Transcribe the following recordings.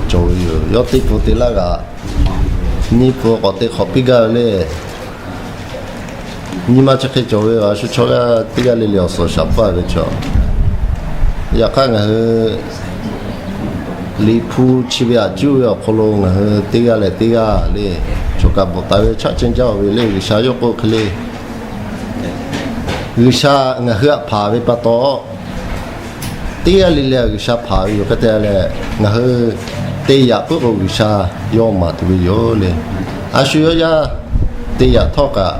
cawˬ ve yoˬ. Yawˇ teˇ pfuhˍ te laˇ g'aꞈ nyiˇ pfuhˍ k'awꞈ te hk'awꞈ piˇ gaˇ ve le. Nyi ma chi hk'e cawˬ ve, a shu chaw g'aˇ teˇ g'aˇ le le awˬ suhˍ shaˍ paˇ ve chaw. Yaꞈ hk'aˇ ngaˬ hui Liꞈ hpu chi ve aꞈ cuˇ ve awˬ hk'aw lo ngaˬ hui teˇ g'aˇ leh teˇ g'aˇ le, chaw kaꞈ bvuhꞈ taˍ ve chaˆ ceh jaˇ-oˬ ve le, G'uiˬsha yawˇ k'oˆ hk'e le. G'uiˬsha ngaˬ hui htaꞈ hpanˍ ve pa taw, teˇ g'aˇ le le G'uiˬsha hpanˍ ve yoˬ. Hk'e te leh, ngaˬ hui te yaꞈ puiˉ k'o G'uiˬsha yawˇ maˍ tuˬ ve yoˬ le. A shu yawˇ yaˇ te yaꞈ htawˇ kaꞈ,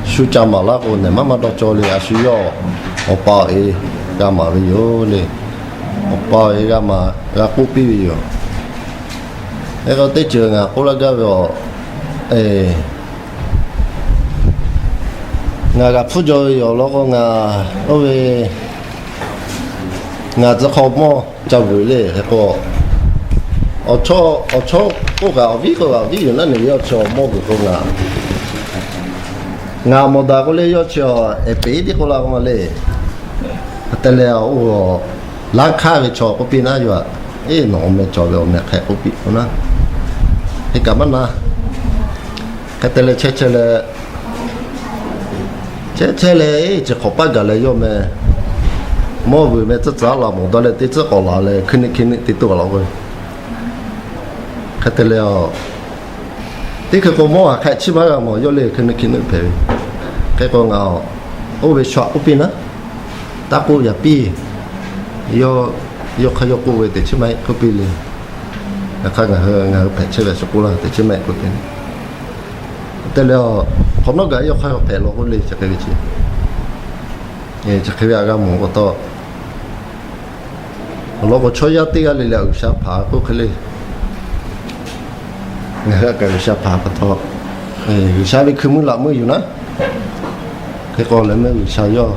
shu ca maˍ laˇ k'o, nehˬ maˇ maˇ dawˇ cawˇ le. A shu yawˇ awˬ pa awˬ e g'a maˍ ve yoˬ le. Awˬ pa awˬ e g'a maˍ g'a k'oˆ piˇ ve yoˬ. Hk'e k'o teˇ ceuˬ ngaˬ k'oˆ laˇ gaˇ ve awˬ, ngaˬ g'aꞈ hpfuhˇ jaw ve yoˬ law k'o, ngaˬ oˇ ve ngaˬ tcuh hk'aw mawˇ ca vuiˬ le. Hk'e k'o, awˬ chawˇ awˬ chawˇ k'oˆ kaꞈ awˬ viˉ k'oˆ kaꞈ awˬ viˉ yoˬ naˉ, neˬ yawˇ chi awˬ mawˇ vuiˬ k'o ngaˬ, ngaˬ mawˬ daꞈ k'o le, yawˇ chi awˬ ehˍ peˍ tiˉ k'oˆ laˇ k'o ma le. Hk'e te leh, oˇ laˇ hk'aˇ ve chaw k'oˆ piˇ naˉ, yawˇ aꞈ, eˬ, nawˬ awˬ meh cawˬ ve awˬ meh hk'e k'oˆ piˇ k'o naˉ, hk'e kaꞈ maˇ na. Hk'e te leh chehˇ chehˇ leh, chehˇ chehˇ leh, eˬ, chi hk'awꞈ paˆ gaˬ leh yawˇ meh mawˇ vuiˬ meh tcuhˉ tcuhˉ laˬ mawˬ dawˇ leh teˇ tcuhˉ k'awꞈ laˬ leh hkui niˆ hkui niˆ te toˇ laˬ k'o, hk'e te leh, teˇ hkui k'o mawˇ aꞈ hk'aꞈ chiˇ maˇ g'a mawˬ, yawˇ le hkui niˆ hkui niˆ hpehꞈ ve. Hk'e k'o ngaˬ oˇ ve shu aꞈ k'oˆ piˇ naˉ, taˇ k'oˆ yaꞈ piˇ. Yawˇ, yawˇ hk'aˇ yawˇ k'oˆ ve teꞈ chiˉ maˇ heˆ k'oˆ piˇ le. Yaꞈ hk'aˇ ngaˬ hui, ngaˬ hui hpehꞈ chehˇ ve shu k'oˆ laˇ teꞈ chiˉ maˇ heˆ k'oˆ piˇ. Te leh, hk'awꞈ nawˉ gaˬ yawˇ hk'aˇ yawˇ hpehꞈ law k'oˆ le, chi hk'e ve chi, chi hk'e ve aꞈ g'a mawˬ pa taw, awˬ lawn k'o chaw yaˇ teˇ g'aˇ le le G'uiˬsha hpanˍ k'oˆ hk'e le. Ngaˬ hui aꞈ kaꞈ G'uiˬsha hpanˍ pa taw, G'uiˬsha ve hkui meuˇ laꞈ meuˇ yoˬ naˉ. Hk'e k'o leh meuˇ G'uiˬsha yawˇ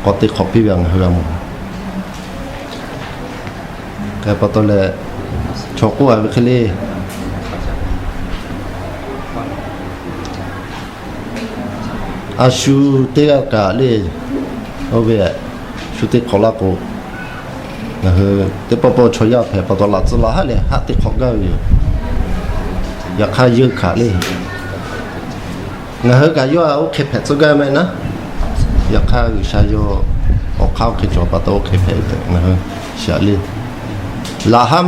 k'awꞈ te hk'awꞈ piˇ ve ngaˬ hui g'a mawˬ. Hk'e pa taw leh, chaw k'oˆ a ve hk'e le, a shu teˇ g'aˇ kaꞈ le, oˇ ve, shu te hk'awꞈ laˇ k'o, ngaˬ hui teˇ pawˆ pawˆ chaw yaˇ hpehꞈ pa taw laꞈ tcuh laꞈ haˉ leh haˆ te hk'awꞈ gaˇ ve yoˬ. Yaꞈ hk'aˇ yeunˇ hkanˍ le, ngaˬ hui kaꞈ yawˇ oˇ hk'e hpehꞈ tcuh gaˇ meh naˉ. Yaꞈ hk'aˇ G'uiˬsha yawˇ awˬ hk'aˇ oˇ hk'e cawˬ pa taw oˇ hk'e hpehꞈ ve tehꞈ ngaˬ hui shiˍ le. Laꞈ haˉ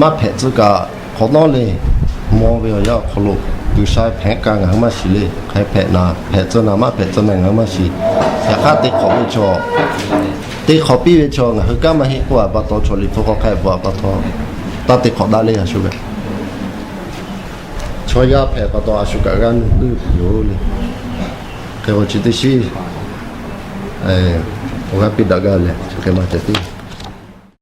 maˇ hpehꞈ tcuh kaꞈ, hk'awꞈ nawˉ le, mawˇ ve awˬ yanˇ awˬ hk'aw lo G'uiˬsha hpehꞈ kaꞈ ngaˬ hui maˇ shiˍ le. Hk'e hpehꞈ na hpehꞈ tcuh na maˇ hpehꞈ tcuh na ngaˬ hui maˇ shiˍ. Yaꞈ hk'aˇ te hk'awꞈ ve chaw, te hk'awꞈ piˇ ve chaw ngaˬ hui kanˉ maˇ heˆ k'oˆ a pa taw, chaw liꞈ hpu hk'aw hk'a bvuhꞈ a pa taw, taˇ te hk'awꞈ daꞈ le a shu ve. Chaw yaˇ hpehꞈ pa taw a shu kaꞈ g'aˇ nuˇ puiˉ yoˬ le. Hk'e k'o chi teˇ shiˉ awˬ g'aˇ piˇ daꞈ gaˇ leh chi hk'e maˇ ceh tiˉ